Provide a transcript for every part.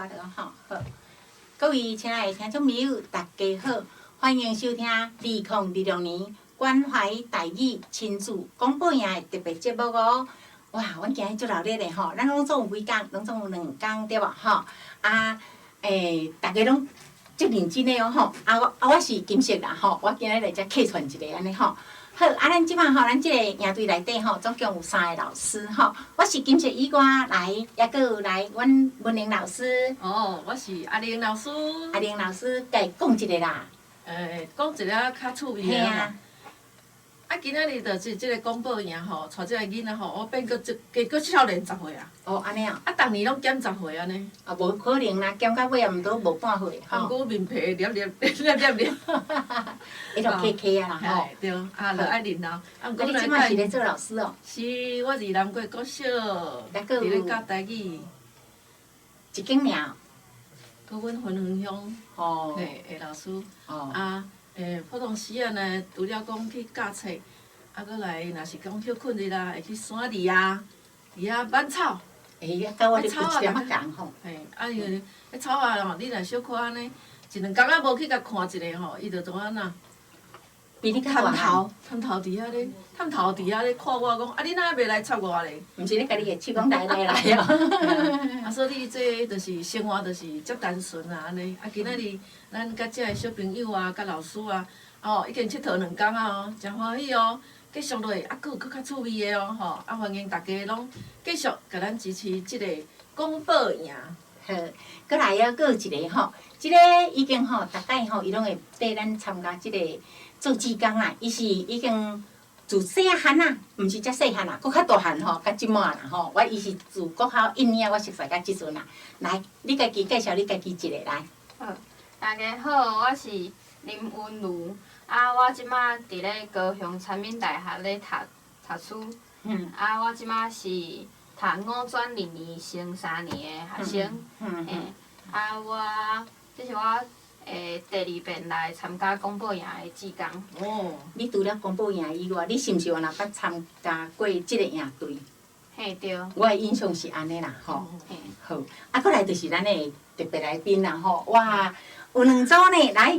我著吼，好。各位親愛的聽眾朋友，大家好，歡迎收聽2026年關懷台語親子廣播營的特別節目哦。哇，阮今日足熱鬧的吼，咱攏總有幾工，攏總有2工對無吼？啊，欸，逐家攏足認真的哦吼。啊，我是金色啦吼，我今日來遮客串一下按呢吼。好，啊，咱這擺吼，咱這个營隊內底吼，總共有三个老師吼。我是金色以外來，抑閣有來阮文玲老師。哦，我是阿玲老師。阿玲老師，家講一下啦。欸，講一下較趣味的吼。啊，今仔日就是這个廣播營吼，帶這个囡仔吼，我變閣這加閣少年十歲啊。哦，按呢哦。啊，逐年攏減十歲按呢。啊，無可能啦，減到尾也毋都無半歲吼。毋過面皮粒粒粒粒粒。會落起起啊啦吼。對，啊，就愛練啊。啊，毋過你這擺是咧做老師哦？是，我佇南過國小，佇咧教台語。一間爾。閣阮芬園鄉。哦。嘿，的老師。哦。啊，欸，普通時啊呢，除了講去教冊，啊，閣來若是講歇睏日啊，會去山裡啊，佇遐挽草。欸，佮我咧有一點仔仝吼。嘿，啊，因為彼草仔吼，你若小可按呢，一兩工仔無去共看一下吼，伊就怎按怎。比你較大探頭，探頭佇遐咧，探頭佇遐咧看我講，啊，你哪袂來插我咧？毋是咧共你下手講來來來哦。啊，所以這就是生活，就是遮單純啊，按呢。啊，今仔日咱佮遮的小朋友啊，佮老師啊，哦，已經𨑨迌兩工啊哦，誠歡喜哦。繼續落去，啊，閣有閣較趣味的哦，吼，啊，歡迎大家攏繼續共咱支持這个廣播營。好，閣來猶閣有一個吼，這个已經吼，逐擺吼，伊攏會綴咱參加這個做志工啦。伊是已經自細仔漢啊，毋是遮細漢啦，閣較大漢吼，較這滿啦吼。我伊是自國校一年仔，我熟似到這陣啦。來，你家己介紹你家己一下來。好，大家好，我是林溫如。啊，我這馬佇咧高雄產品大學咧讀讀書。啊，我這馬是讀五專二年升三年的學生。嘿，啊，我這是我第二遍來參加廣播營的志工。哦。你除了廣播營以外，你是毋是有若捌參加過這个營隊？嘿，對。我的印象是按呢啦，吼。嘿。好，啊，閣來就是咱的特別來賓啦，吼，哇，有兩組呢，來，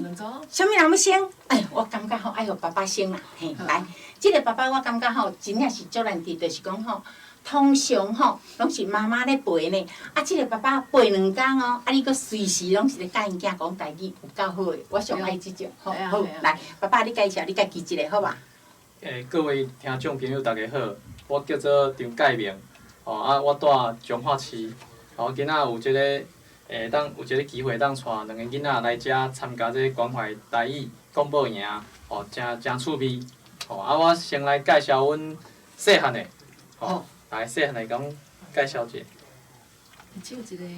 啥物人欲先？哎，我感覺吼，愛予爸爸先啦，嘿，來，這个爸爸我感覺吼，真正是足難得，就是講吼，通常吼，攏是媽媽咧陪呢，啊，這个爸爸陪兩工哦，啊，你閣隨時攏是咧教𪜶囝講台語，有夠好的，我上愛這種，吼，好，來，爸爸你介紹你家己一下好無？欸，各位聽眾朋友，大家好，我叫做張蓋明，吼，啊，我住彰化市，吼，今仔有這個會當有這个機會當帶兩个囡仔來遮參加這個關懷台語廣播營，吼，誠誠趣味，吼，啊，我先來介紹阮細漢的，吼，來細漢的共介紹者。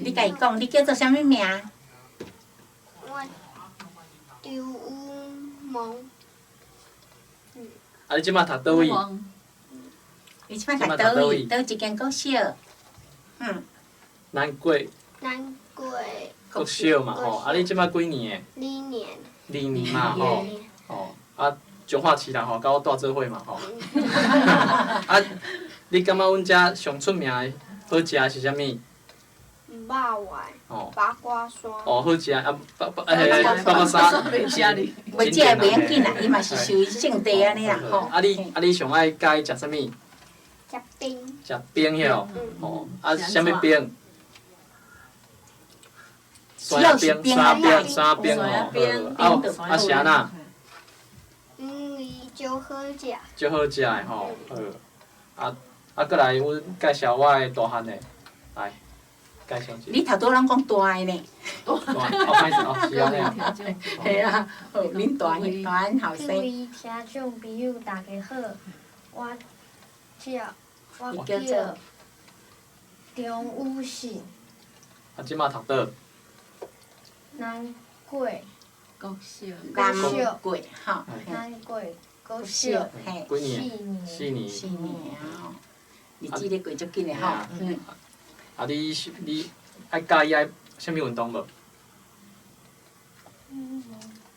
你家己講，你叫做啥物名？我張宇萌。啊，你這擺讀佗位？你這擺讀佗位？佗一間國小？嗯。南過。南過。國小嘛吼，啊，你這擺幾年的？二年。二年嘛吼，吼，啊，彰化市啦吼，佮我住做伙嘛吼。啊，你感覺阮遮上出名的好食的是啥物？肉丸。哦。八卦山。哦，好食啊！八八欸，八卦山。袂食哩。袂食袂要緊啦，伊嘛是屬於聖地按呢啦吼。啊你啊你上愛佮意食啥物？食冰。食冰曉？吼，啊，啥物冰？只要是冰沙冰沙冰吼，啊啊是按怎？嗯，足好食。足好食的吼，好。啊啊，閣來，阮介紹我的大漢的，來介紹者。你頭拄攏講大的呢？大，哦，歹勢哦，是按呢。嘿啊，好，恁大大漢後生。各位聽眾朋友，大家好，我叫我叫張宇信。啊，這擺讀佗？南過國小。南過吼。南過國小。嘿。幾年？四年。四年啊！日子咧過足緊的吼。嗯。啊，你你愛佮意愛啥物運動無？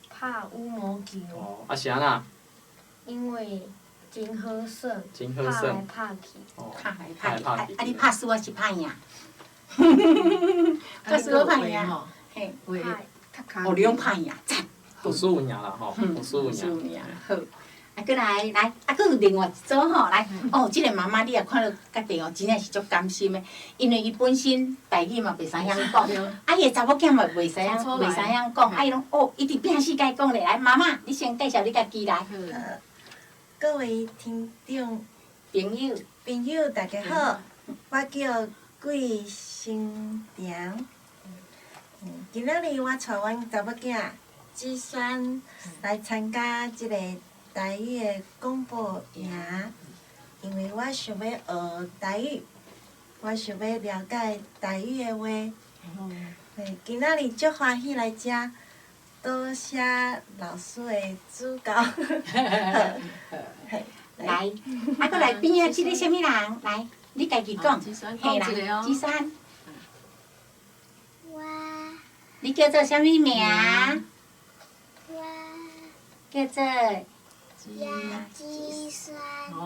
拍羽毛球。哦，啊是按怎？因為真好耍，真好耍。拍來拍去。哦。拍來拍去，啊啊！你拍輸抑是拍贏？我输歹赢。嘿，哦，你拢拍赢，赞。老师有赢啦吼，老师有赢。好，啊，阁来来，啊，阁有另外一组吼，来，哦，这个妈妈你也看著家己哦，真正是足甘心的，因为伊本身台语嘛袂使晓讲，啊，伊的查某囝嘛袂使晓，袂使晓讲，啊，伊拢哦，一直拼死共伊讲咧。来，妈妈，你先介绍你家己来。各位听众朋友，朋友大家好，我叫桂新田。今仔日我带阮查某囝子萱来参加这个台语的广播营，因为我想欲学台语，我想欲了解台语的话。嘿，今仔日足欢喜来遮，多谢老师的指教。嘿，来，啊，阁来边仔这个啥物人？来，你家己讲。嘿啦，子萱。我。你叫做啥物名？我。叫做。叶子萱。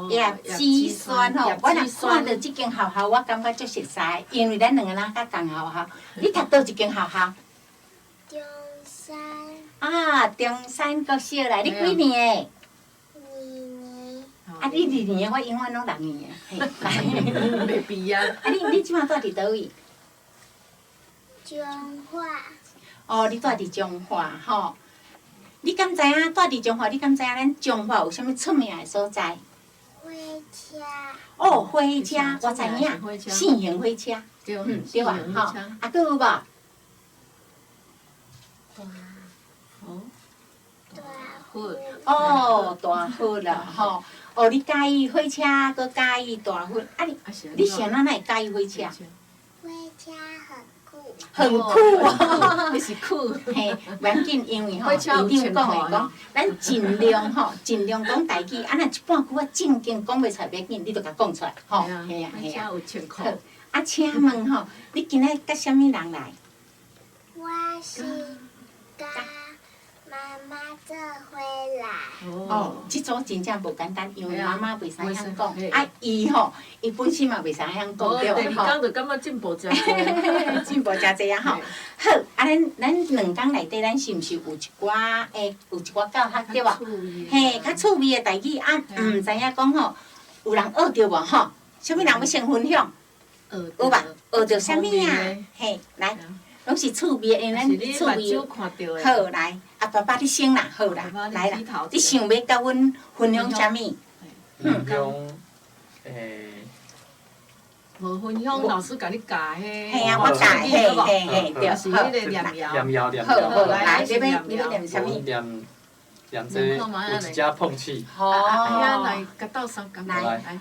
叶子萱吼，我若看著這間學校，我感覺足熟似，因為咱兩个人較仝學校。你讀佗一間學校？中山。啊，中山國小啦，你幾年的？二年。啊，你二年的，我永遠攏六年的。嘿，袂比啊。啊，你這馬住佇佗位？彰化。哦，你住佇彰化吼。你敢知影住佇彰化？你敢知影咱彰化有啥物出名的所在？火車。哦，火車，我知影，四型火車。對，對吧？吼，啊，閣有無？大佛。哦，大佛啦，吼！哦，你佮意火車，閣佮意大佛，啊你，你是按怎會佮意火車？火車很酷。很酷哦！你是酷。嘿，無要緊，因為吼，院長講的講，咱盡量吼，盡量講台語，啊若一半句仔正經講袂出來，袂要緊，你就共講出來，吼，嘿啊嘿啊。好，啊，請問吼，你今仔佮啥物人來？我是佮媽媽做伙來。哦，這組真正無簡單，因為媽媽袂使曉講，啊，伊吼，伊本身嘛袂使曉講，對第二工就感覺進步誠濟，進步誠濟啊吼。好，啊，咱兩工內底，咱是毋是有一寡欸，有一寡教學對無？嘿，較趣味的代誌啊，毋知影講吼，有人學著無吼？啥物人欲先分享？有吧？學著啥物啊？嘿，來。攏是趣味的，因為咱趣味。好，來，啊，爸爸你先啦，好啦，來啦，你想欲佮阮分享啥物？分享，欸。無分享，老師共你教彼。嘿啊，我教，嘿嘿嘿，對，是彼个念謠。念謠念謠。好好，來，你欲念啥物？念念這有一隻碰鼠。哦。啊，來，共鬥相共。來。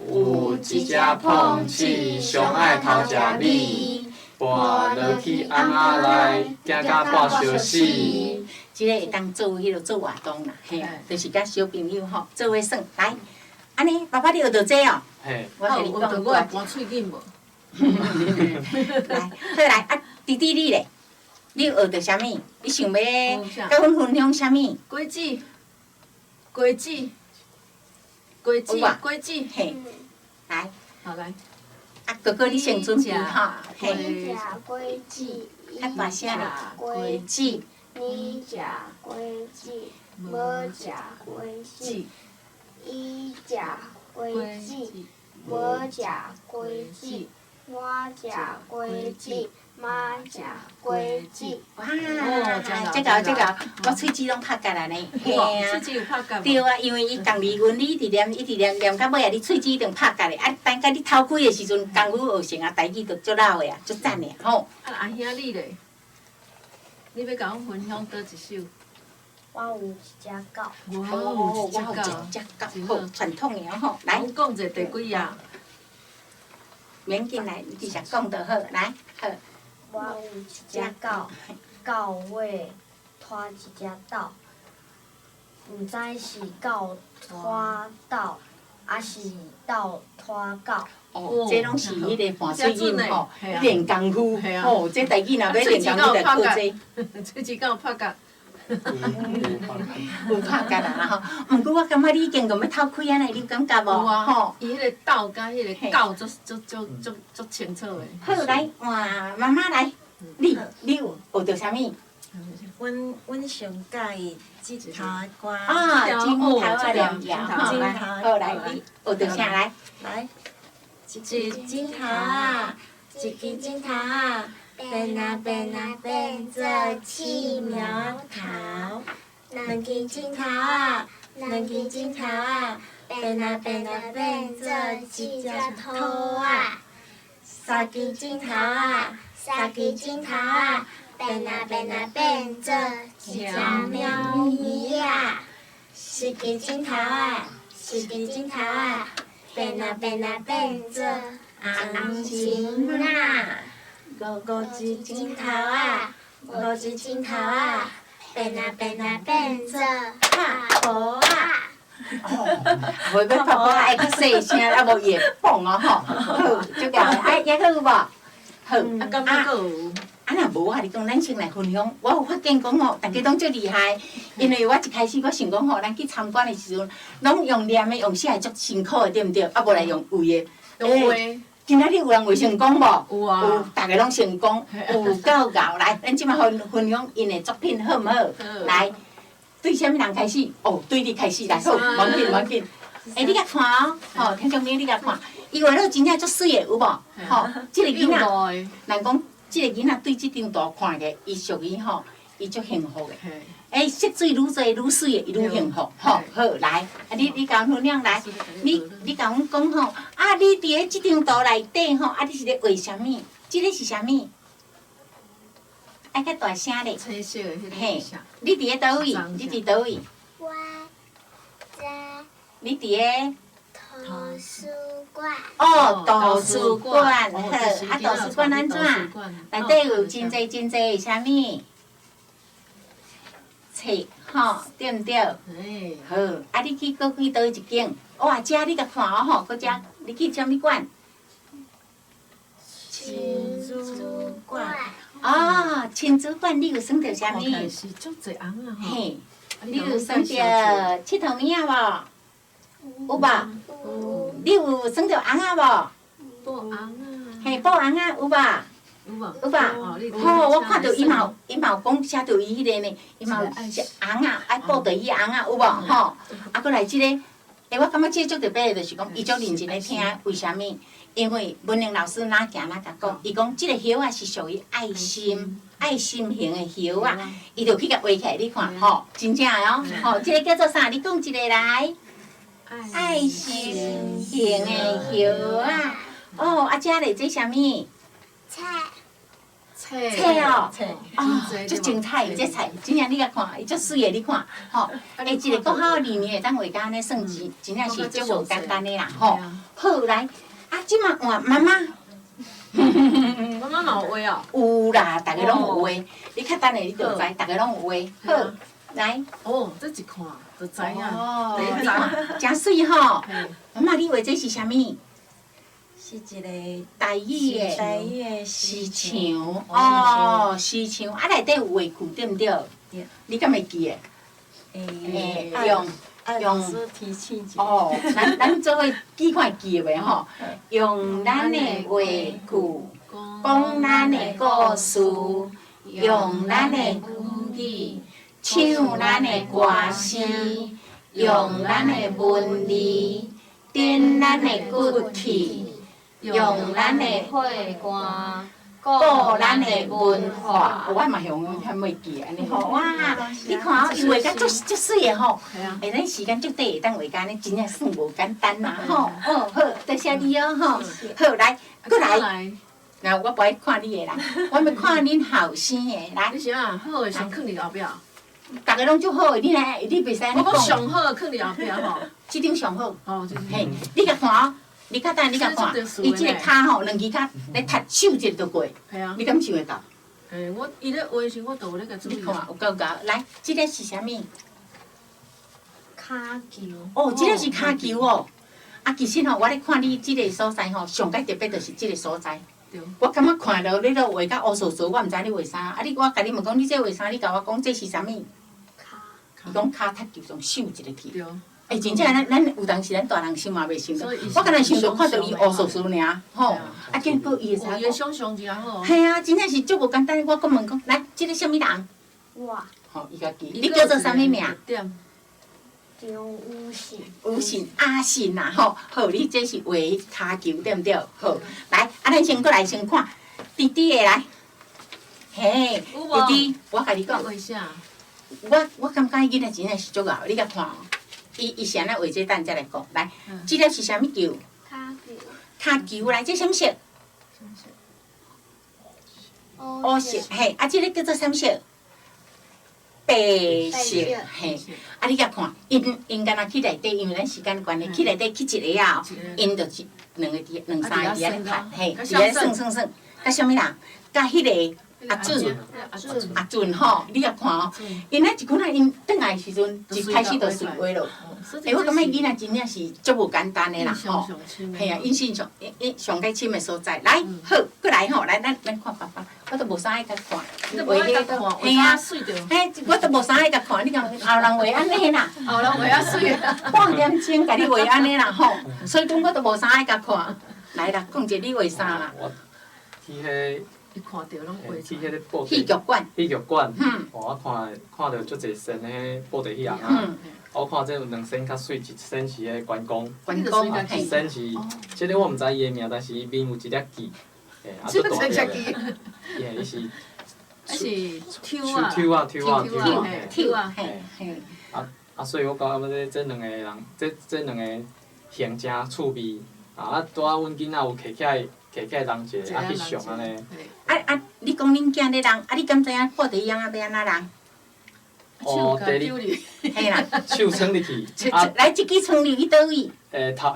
有一隻碰鼠，上愛偷食米。跋落去甕仔內，驚甲半相死。這个會當做彼个做活動啦，嘿啊，就是佮小朋友吼做伙耍。來，按呢，爸爸你學著這哦。嘿。我共你講，我會盤喙罨無？來，好來，啊，弟弟你咧，你學著啥物？你想欲佮阮分享啥物？果子，果子，果子，果子。嘿，來。好來。啊，哥哥，你先準備吼。你食果子，較大聲咧。果子。你食果子，無食果子。伊食果子，無食果子。我食果子，媽食果子。哇，這個這個，我喙齒攏拍結啦呢。嘿啊，喙齒有拍結。對啊，因為伊仝字韻，你一直念，一直念，念到尾啊，你喙齒一定拍結的。啊，等甲你頭開的時陣，功夫學成啊，台語就足老的啊，足讚的吼。啊，阿兄你咧？你欲共阮分享佗一首？我有一隻狗。我有一隻狗，好傳統的吼。來，講者第幾頁？免緊來，你直接講就好。來，好。我有一隻狗，狗尾拖一隻斗，毋知是狗拖斗，抑是斗拖狗。哦，這攏是彼个盤喙音吼，練功夫吼。這台語若欲練功夫，就靠這。喙齒敢有拍結？有拍結啦吼，毋過我感覺你已經共欲透開按呢，你有感覺無？有啊，吼，伊彼個斗佮彼個狗足足足足足清楚的。好，來換媽媽來，你你有學著啥物？阮阮上佮意這頭的歌。啊，枕頭仔念謠吼，來，好來，你學著啥來？來，一支枕頭仔，一支枕頭仔，變啊變啊變做刺苗頭。兩支枕頭仔，兩支枕頭仔，變啊變啊變做一隻兔仔。三支枕頭仔，三支枕頭仔，變啊變啊變做一隻貓兒仔。四支枕頭仔，四支枕頭仔，變啊變啊變做紅蟳仔。五支枕頭仔，五支枕頭仔，變啊變啊變做拍鼓仔。哦，袂欲拍鼓仔愛較細聲，啊無伊會蹦哦吼。好，足𠢕，啊，猶閣有無？好，啊，敢閣有？啊，若無我共你講，咱先來分享。我有發現講吼，逐家攏足厲害，因為我一開始我想講吼，咱去參觀的時陣，攏用念的、用寫的足辛苦的，對毋對？啊，無來用畫的。用畫。今仔日有人畫成功無？有啊。有，逐家攏成功，有夠𠢕。來，咱這擺分分享𪜶的作品好毋好？來，對啥物人開始？哦，對你開始來，好，無要緊，無要緊。欸，你共看哦，吼，聽眾朋友你共看，伊畫了真正足媠的，有無？吼，這個囡仔，人講。這個囡仔對這張圖看起來，伊屬於吼，伊足幸福的。欸，色水愈濟愈媠的，伊愈幸福。吼，好，來，啊你你共阮分享來，你你共阮講吼，啊你佇咧這張圖內底吼，啊你是咧畫啥物？這個是啥物？愛較大聲咧。青色的彼個。嘿，你佇咧佗位？你佇佗位？我在。你佇咧？圖書館。哦，圖書館，好，啊，圖書館按怎？內底有真濟真濟啥物？冊，吼，對毋對？好，啊，你去閣去佗一間？哇，遮你共看哦吼，閣遮，你去啥物館？親子館。哦，親子館，你有耍著啥物？是足濟尪仔吼。嘿，你有耍著𨑨迌物仔無？有無？你有耍著尪仔無？抱尪仔。嘿，抱尪仔有無？有無？有無？吼，我看著伊嘛有，伊嘛有講寫著伊彼個呢，伊嘛有寫尪仔，愛抱著伊尪仔有無？吼，啊，閣來這個，欸，我感覺這個足特別的，就是講伊足認真咧聽，為啥物？因為文玲老師哪行哪共講，伊講這個葉仔是屬於愛心、愛心型的葉仔，伊就去共畫起來，你看吼，真正的哦，吼，這個叫做啥？你講一個來。愛心型的葉仔，哦，啊，這咧這啥物？菜。菜。菜哦。哦，足精彩，這菜，真正你共看，伊足媠的，你看，吼，欸，一個國小二年會當畫甲按呢算真，真正是足無簡單的啦，吼。好，來，啊，這馬換媽媽。媽媽嘛有畫哦。有啦，逐家攏有畫，你較等下你就知，逐家攏有畫。好，來。哦，這一看就知影。哦，你看，誠媠吼。媽媽，你畫這是啥物？是一個台語的。台語的詩唱。哦，詩唱，啊，內底有話句對毋對？對。你敢會記得？會。用用。哦，咱咱做伙記看會記得袂吼？用咱的話句講咱的故事，用咱的語語唱咱的歌聲，用咱的文字展咱的骨氣，用咱的血汗顧咱的文化。我嘛用遐會記按呢吼，哇！你看哦，伊畫甲足足媠的吼，欸，咱時間足短，會當畫甲按呢，真正算無簡單啦吼。哦，好，多謝你哦吼。好，來，閣來。來，我無愛看你的啦，我欲看恁後生的來。你是按好的先囥佇後壁。逐家攏足好的，你來，你袂使按呢講。我講上好的囥佇後壁吼。這張上好。哦，嘿，你共看哦，你較等下你共看，伊這個跤吼，兩支跤咧踢手一下就過。你敢想會到？嘿，我伊咧畫時，我都有咧共注意。你看有夠𠢕，來，這個是啥物？跤球。哦，這個是跤球哦。啊，其實吼，我咧看你這個所在吼，上蓋特別就是這個所在。我感覺看著你都畫甲烏趖趖，我毋知你畫啥。啊，你我共你問講，你這畫啥？你共我講這是啥物？伊講跤踢球上秀一个去。對。欸，真正咱咱有當時咱大人想嘛袂想到，所以伊是我敢若想著看著伊烏趖趖爾，吼，啊，結果伊會使伊的想像真好。嘿啊，真正是足無簡單。我閣問講，來，這个啥物人？我。吼，伊家己，你叫做啥物名？張有信。有信阿信啦，吼，好，你這是畫跤球對毋對？好，來，啊，咱先過來先看弟弟的來，嘿，弟弟，我共你講，我我感覺伊囡仔真正是足𠢕，你共看哦。伊伊是按怎畫這等才來講。來，這粒是啥物球？跤球。跤球來，這啥物色？烏色，嘿，啊，這个叫做啥物色？白色，嘿。啊，你共看，𪜶𪜶敢若去內底，因為咱時間關係，去內底去一个啊，𪜶就一兩个佇兩三个佇遐咧拍，嘿，佇遐耍耍耍，佮啥物人？佮彼个。阿准，阿准吼，你共看哦，𪜶咧一群仔𪜶轉來的時陣，一開始就隨畫咯。欸，我感覺囡仔真正是足無簡單的啦，吼。嘿啊，𪜶信上𪜶𪜶上較深的所在。來，好，閣來吼，來咱咱看爸爸，我都無啥愛共看。畫彼個，嘿啊，嘿，我都無啥愛共看，你講後人畫按呢啦，後人畫啊媠，半點鐘共你畫按呢啦吼，所以講我都無啥愛共看。來啦，講者你畫啥啦？我去彼。伊看著攏畫去彼个布戲劇館。戲劇館，我看看著足濟身彼布袋戲仔，我看這有兩身較媠，一身是彼關公，關公，一身是，這个我毋知伊的名，但是伊面有一粒痣，嘿，啊足大粒的，嘿，伊是。是抽啊，抽啊，抽啊，抽啊，嘿，嘿。啊啊，所以我感覺這這兩个人，這這兩个型誠趣味，啊，拄仔阮囡仔有摕起來。摕起來人一个，啊去上按呢。啊啊！你講恁囝咧弄，啊你敢知影布袋戲仔欲按怎弄？哦，第二，嘿啦，手撐入去。啊，來，這支撐入去佗位？頭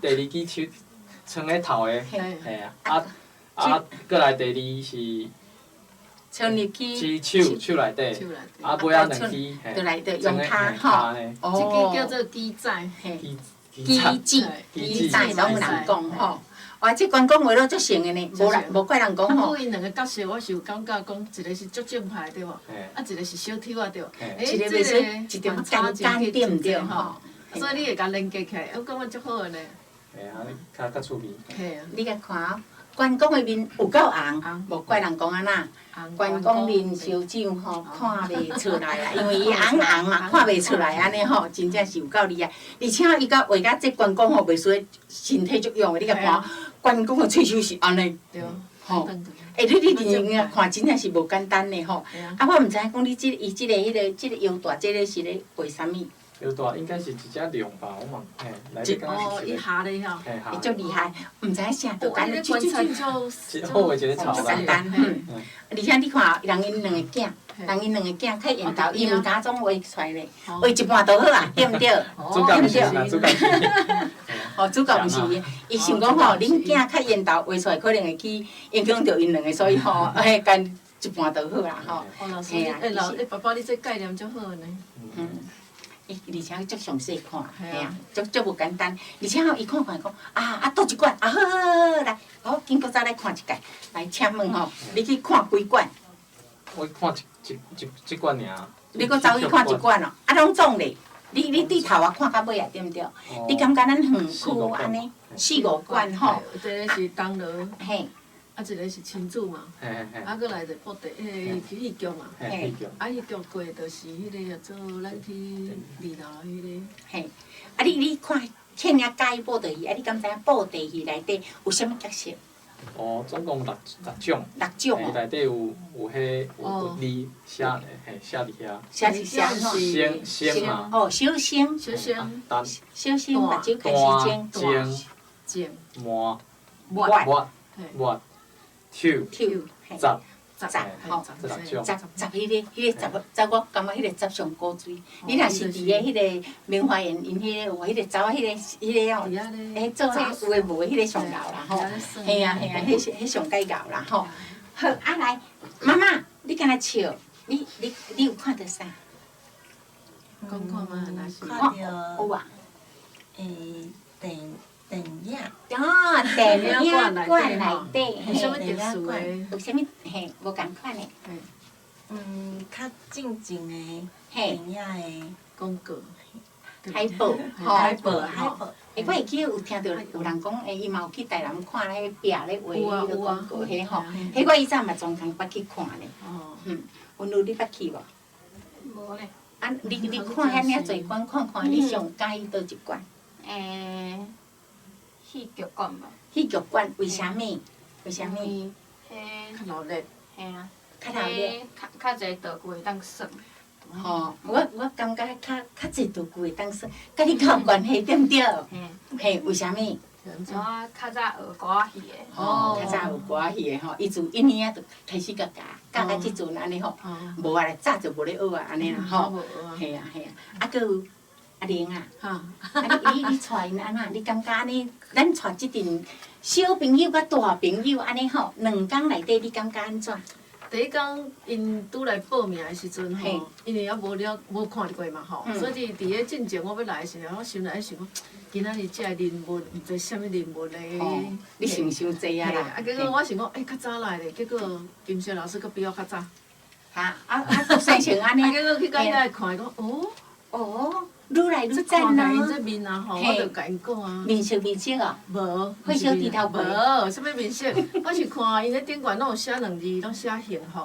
第二支手撐咧頭的，嘿啊，啊啊，閣來第二是。撐入去。支手手內底，啊尾仔兩支，嘿，內底用跤吼。這支叫做機仔。機子，機仔攏有人講吼。哇！這關公畫了足像的呢，無人無怪人講吼。啊，伊兩个角色，我是有感覺講，一个是足正派對無？啊，一个是小丑仔對無？一个袂使一種簡單對毋對吼？所以你會共連結起來，我感覺足好的呢。嘿啊，較較趣味。嘿啊。你共看，關公的面有夠紅，無怪人講按怎。關公面相長吼，看袂出來啊，因為伊紅紅嘛，看袂出來按呢吼，真正是有夠厲害。而且伊佮畫甲這關公吼，袂輸身體足勇的，你共看。關公的喙鬚是按呢，吼，欸，你你認真看，真正是無簡單的吼。啊，我毋知影講你這伊這个彼个這个腰帶，這个是咧畫啥物？腰帶應該是一隻龍吧，我嘛，嘿，內底敢若是哦，伊下咧吼，伊足厲害，毋知影啥，就簡單，好畫一个草簡單，而且你看，人𪜶兩個囝，人𪜶兩個囝較緣投，伊毋敢總畫出來咧，畫一半就好啊，對毋對？主角毋是啦，主角。哦，主角毋是伊，伊想講吼，恁囝較緣投畫出來，可能會去影響著𪜶兩個，所以吼，嘿，干一半就好啦，吼。哦，老師，欸老，欸爸爸，你這概念足好呢。嗯，伊而且足詳細看，嘿啊，足足無簡單。而且吼，伊看看講，啊啊，倒一罐，啊好好好，來，好，緊閣再來看一擺。來，請問吼，你去看幾罐？我看一一一這罐爾。你閣走去看一罐哦，啊，攏總咧。你你對頭仔看到尾啊，對毋對？你感覺咱園區按呢四五館吼？一个是銅鑼，嘿，啊一个是親子嘛，啊閣來就布袋彼個戲劇嘛，啊戲劇過就是彼個叫做咱去二樓彼個。嘿，啊你你看倩影佮意布袋戲，啊你敢知影布袋戲內底有啥物角色？哦，總共六六種。六種哦。內底有有彼有有字寫，嘿寫佇遐。寫佇寫星星嘛。哦，小星。小星。小星目睭開始睜。睜。睜。抹。抹。抹。抹。抽。抽。十。十吼，十十十彼个，彼个十十，我感覺彼个十上古錐。你若是佇个彼个明華園，𪜶彼个有彼个查某彼个彼个哦，彼做彼有的無的彼个上𠢕啦吼。嘿啊嘿啊，彼彼上蓋𠢕啦吼。好，啊來，媽媽，你敢若笑？你你你有看著啥？講看覓，若是看著有啊。欸，電電影。哦，電影館內底，有啥物特殊的？有啥物嘿無仝款的？嗯，較正經的電影的廣告。海報，海報，海報。欸，我會記得有聽著有人講，欸，伊嘛有去台南看咧壁咧畫彼个廣告，彼吼，彼我以前嘛專工捌去看咧。哦。嗯，溫如你捌去無？無咧。啊，你看遐爾濟館，看看你上佮意佗一館？欸，戲劇館吧。戲劇館為啥物？為啥物？彼較熱鬧。嘿啊。較熱鬧。較較濟道具會當耍。吼，我感覺較濟道具會當耍，佮你較有關係對毋對？嘿，為啥物？我較早學歌仔戲的。哦，較早學歌仔戲的吼，伊自一年仔就開始共教，教到這陣按呢吼，無啊，早就無咧學啊，按呢啦吼。嘿啊嘿啊，啊閣有阿玲啊，啊你帶𪜶按怎？你感覺按呢？咱帶這陣小朋友佮大朋友按呢吼，兩工內底你感覺按怎？第一工𪜶拄來報名的時陣吼，因為猶無了無看著過嘛吼，所以佇咧進前我欲來的時陣，我心內咧想講，今仔日這個人物毋知啥物人物咧。你想傷濟啊啦！啊，結果我想講，欸，較早來咧，結果金雪老師閣比我較早。哈啊啊！算成按呢。啊，結果去到遐看，講哦。哦，愈來愈讚啊！看𪜶這面啊吼，我就共𪜶講啊。面色面色哦。無。火燒豬頭皮。無，啥物面色？我是看𪜶咧頂懸攏有寫兩字，攏寫幸福。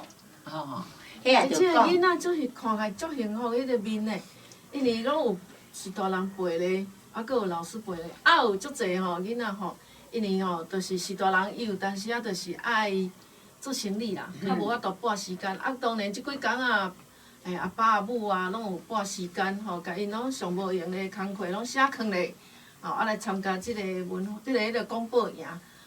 哦，彼也就講。這個囡仔就是看起來足幸福，彼個面的，因為攏有是大人陪咧，啊，閣有老師陪咧，啊有足濟吼囡仔吼，因為吼就是大人，伊有當時仔就是愛做生理啦，較無法度撥時間。啊，當然這幾工啊，阿爸阿母啊，攏有撥時間吼，共𪜶攏上無閒的工課攏寫囥咧，吼啊來參加這個文，這個彼個廣播營。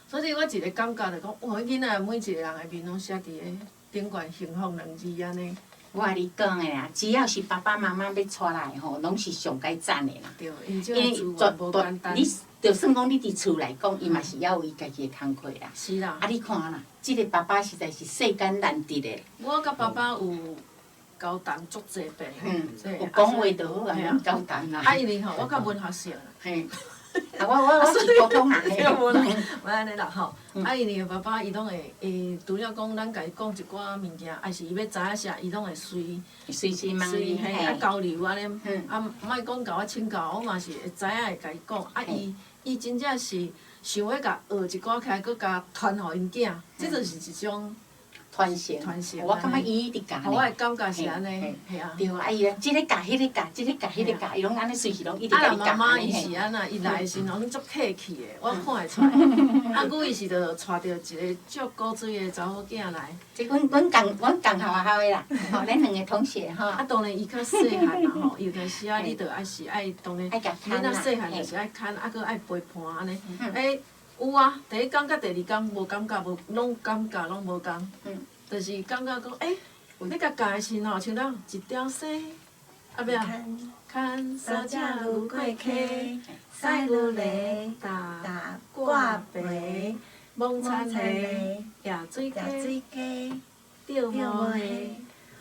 所以我一個感覺就講，哇，囡仔每一個人的面攏寫佇咧頂懸幸福兩字按呢。我共你講的啦，只要是爸爸媽媽欲帶來吼，攏是上蓋讚的啦。對，因這個資源無簡單。你就算講你佇厝來講，伊嘛是猶有伊家己的工課啦。是啦。啊，你看啦，這個爸爸實在是世間難得的。我佮爸爸有交談足濟遍。嗯。有講話就好啊，免交談啦。啊，因為吼，我較文學性。嘿。啊，我是普通人。對，無啦，無按呢啦吼。啊，因為爸爸伊攏會，伊除了講咱共伊講一寡物件，抑是伊欲知影啥，伊攏會隨隨時問你，嘿，啊交流按呢，啊，莫講共我請教，我嘛是會知影會共伊講。啊，伊真正是想欲共學一寡起來，閣共傳予𪜶囝，這就是一種。傳承，傳承。我感覺伊一直教我的感覺是按呢，嘿啊。對啊，伊這个教，彼个教，這个教，彼个教，伊攏按呢隨時攏一直共你教。啊，媽媽伊是按怎？伊來的時陣攏足客氣的，我看會出來。啊，阮伊是著帶著一個足古錐的查某囝來。這阮仝校學校的啦，吼，咱兩個同學吼。啊，當然伊較細漢啦吼，尤其是啊，你著愛是愛當然，囡仔細漢就是愛牽，啊，閣愛陪伴按呢。欸，有啊，第一工佮第二工無感覺，無攏感覺攏無仝。就是感覺講，欸，你共教的時吼，像咱一條溪，啊欲啊，牽三隻驢過溪，屎驢咧打掛白，摸田咧，野水溪，釣無蝦，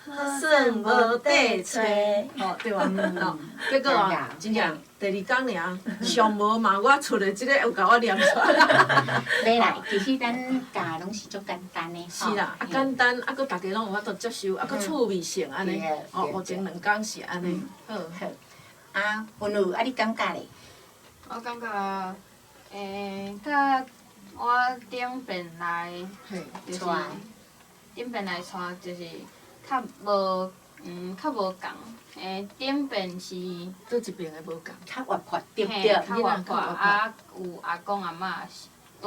好耍無地揣，嗯吼對無？吼，結果啊，真正第二工爾，上無嘛，我出的這个有共我念出來。袂啦，其實咱教攏是足簡單的。是啦，啊簡單，啊閣逐家攏有法度接受，啊閣趣味性按呢，哦，目前兩工是按呢，好。好。啊，溫如，啊你感覺咧？我感覺，欸，佮我頂遍來，就是頂遍來帶就是較無，較無仝。欸，頂遍是。佗一爿的無仝。較活潑，對毋對？較活潑，啊，有阿公阿嬤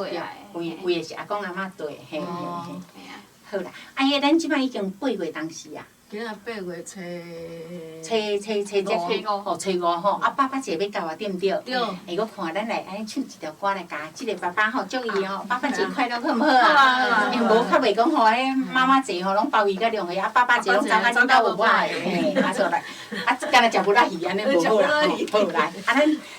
綴來。有有的是阿公阿嬤綴，嘿嘿嘿。嘿啊。好啦，啊，彼咱這擺已經八月當時啊。今仔八月初。初初初這吼，初五吼，啊，爸爸節欲到啊，對毋對？對。欸，我看咱來按呢唱一條歌來共這个爸爸吼，祝伊吼，爸爸節快樂，好毋好啊？因為無較袂講吼，彼媽媽節吼，攏包伊佮兩個，啊，爸爸節攏走甲恁兜無我的，嘿，啊，所來，啊，敢若食無力魚按呢無好啦，吼，好來，啊，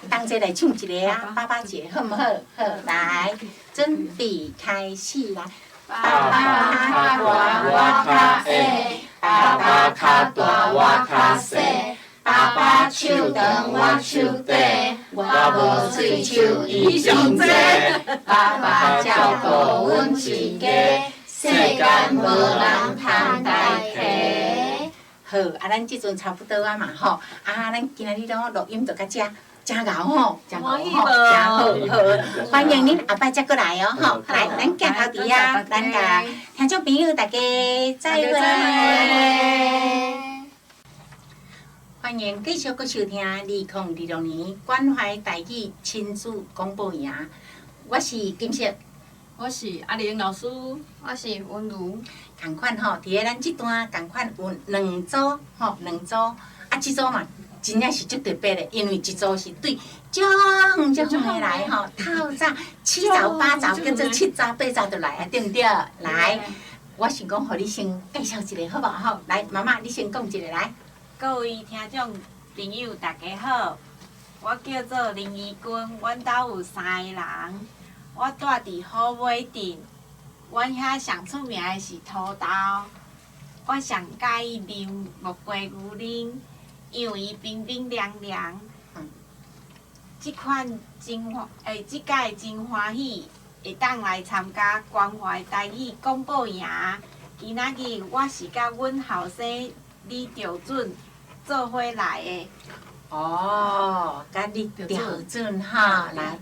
咱同齊來唱一个啊，爸爸節好毋好？好，來，準備開始來。爸爸較大，我較矮；爸爸較大，我較細。爸爸手長，我手短。我無喙鬚，伊上濟。爸爸照顧阮一家，世間無人通代替。好，啊，咱這陣差不多啊嘛吼，啊，咱今仔日攏錄音就到遮，真𠢕吼，真𠢕吼，真好好，歡迎恁後擺再閣來哦吼，來，咱鏡頭佇遐，咱共聽眾朋友大家再會。歡迎繼續閣收聽2026年關懷台語親子廣播營，我是金色，我是阿玲老師，我是溫如。仝款吼，佇咧咱這段仝款有兩組吼，兩組，啊，這組嘛真正是足特別的，因為一組是對足遠足遠的來吼，透早七早八早叫做七早八早就來啊，對毋對？來，我想講，予你先介紹一下好無吼？來，媽媽你先講一下來。各位聽眾朋友，大家好，我叫做林怡君，阮兜有三个人，我住佇虎尾鎮，阮遐上出名的是土豆，我上佮意啉木瓜牛奶，因為伊冰冰涼涼。這款真歡，這擺真歡喜，會當來參加關懷台語廣播營。今仔日我是佮阮後生李兆準做伙來的。哦，佮李兆準哈，來，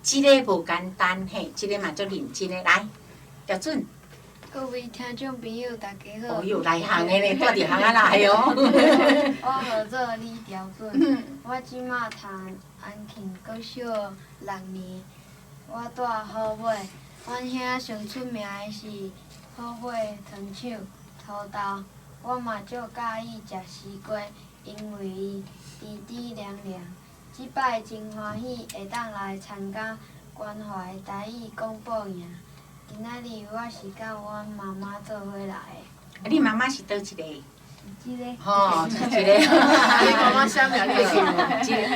這个無簡單嘿，這個嘛足認真的，來，兆準。各位聽眾朋友，大家好。哦喲，內行的呢，住佇巷仔內哦。我號做李兆準，我這馬讀安慶國小六年，我住虎尾，阮遐上出名的是虎尾糖廠土豆，我嘛足佮意食西瓜，因為伊甜甜涼涼。這擺真歡喜會當來參加關懷台語廣播營。今仔日我是佮阮媽媽做伙來的。啊，你媽媽是佗一個？這個。吼，是這個。你媽媽啥名？你會記無？這個，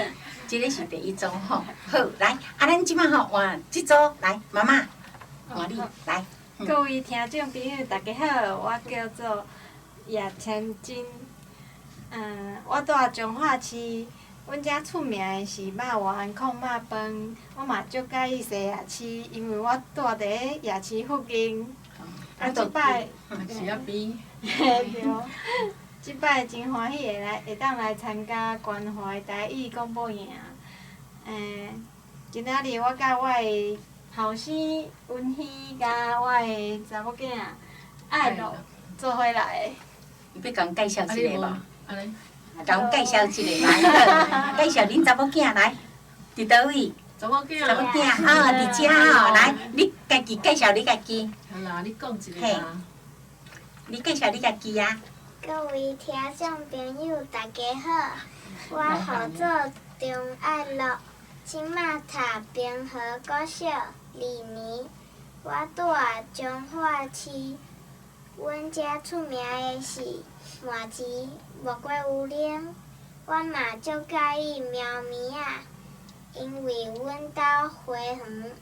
這個是第一組吼。好，來，啊，咱這擺吼換這組來，媽媽，換你來。各位聽眾朋友，大家好，我叫做葉千金，我住彰化市，阮遮出名的是肉丸、炕肉飯，我嘛足佮意西夜市，因為我住佇咧夜市附近。啊，這擺是遐邊。嘿對，這擺真歡喜會來會當來參加關懷台語廣播營。今仔日我佮我的後生溫希佮我的查某囝愛樂做伙來的。你欲共介紹一下無？按呢。共介紹一下來，介紹恁查某囝來，佇佗位？查某囝。查某囝啊，佇遮吼，來，你家己介紹你家己。好啦，你講一下啦。你介紹你家己啊。各位聽眾朋友，大家好，我號做張愛樂，這馬讀平和國小二年，我住彰化市，阮遮出名的是麻糍、木瓜牛奶，我嘛足佮意喵咪仔，因為阮兜花園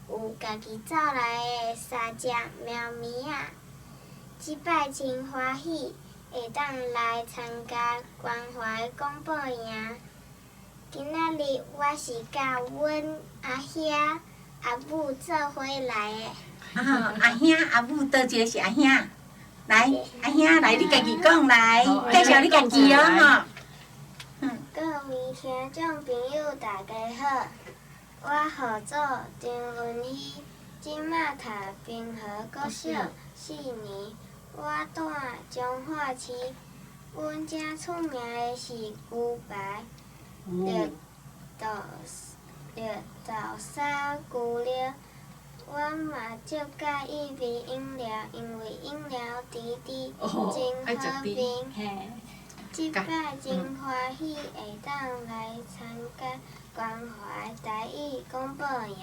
有家己走來的三隻喵咪仔。這擺真歡喜，會當來參加關懷廣播營。今仔日我是佮阮阿兄、阿母做伙來的。啊，阿兄、阿母，佗一個是阿兄？來，阿兄來，你家己講來，介紹你家己哦吼。各位聽眾朋友，大家好，我號做張文希，這馬讀平和國小四年，我住彰化市，阮遮出名的是牛排、綠豆綠豆沙牛肉。我嘛足佮意買飲料，因為飲料甜甜，真好啉。這擺真歡喜會當來參加關懷台語廣播營。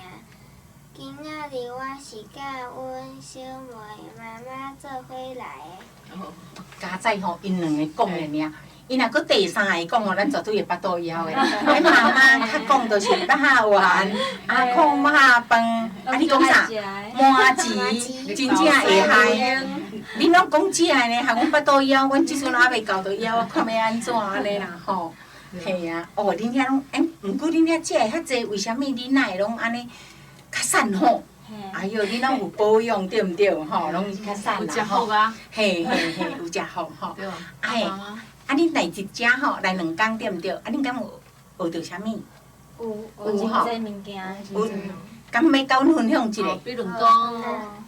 今仔日我是佮阮小妹媽媽做伙來的。佳哉吼，𪜶兩个講的爾，伊若閣第三个講吼，咱絕對會腹肚枵的。阮媽媽較講就是肉丸、啊炕肉飯，啊你講啥？麻糍，真正會害。恁攏講這个呢，害阮腹肚枵，阮這陣猶未到就枵，我看欲按怎按呢啦吼。嘿啊，哦，恁遐攏，欸，毋過恁遐食的較濟，為啥物恁哪會攏按呢較瘦吼？哎喲，恁攏有保養對毋對？吼，攏較瘦啦吼。有食福啊！嘿嘿嘿，有食福吼。對。哎，啊，恁來佇遮吼，來兩工對毋對？啊，恁敢有學著啥物？有，有吼真濟物件。有，敢欲佮阮分享一下？比如講，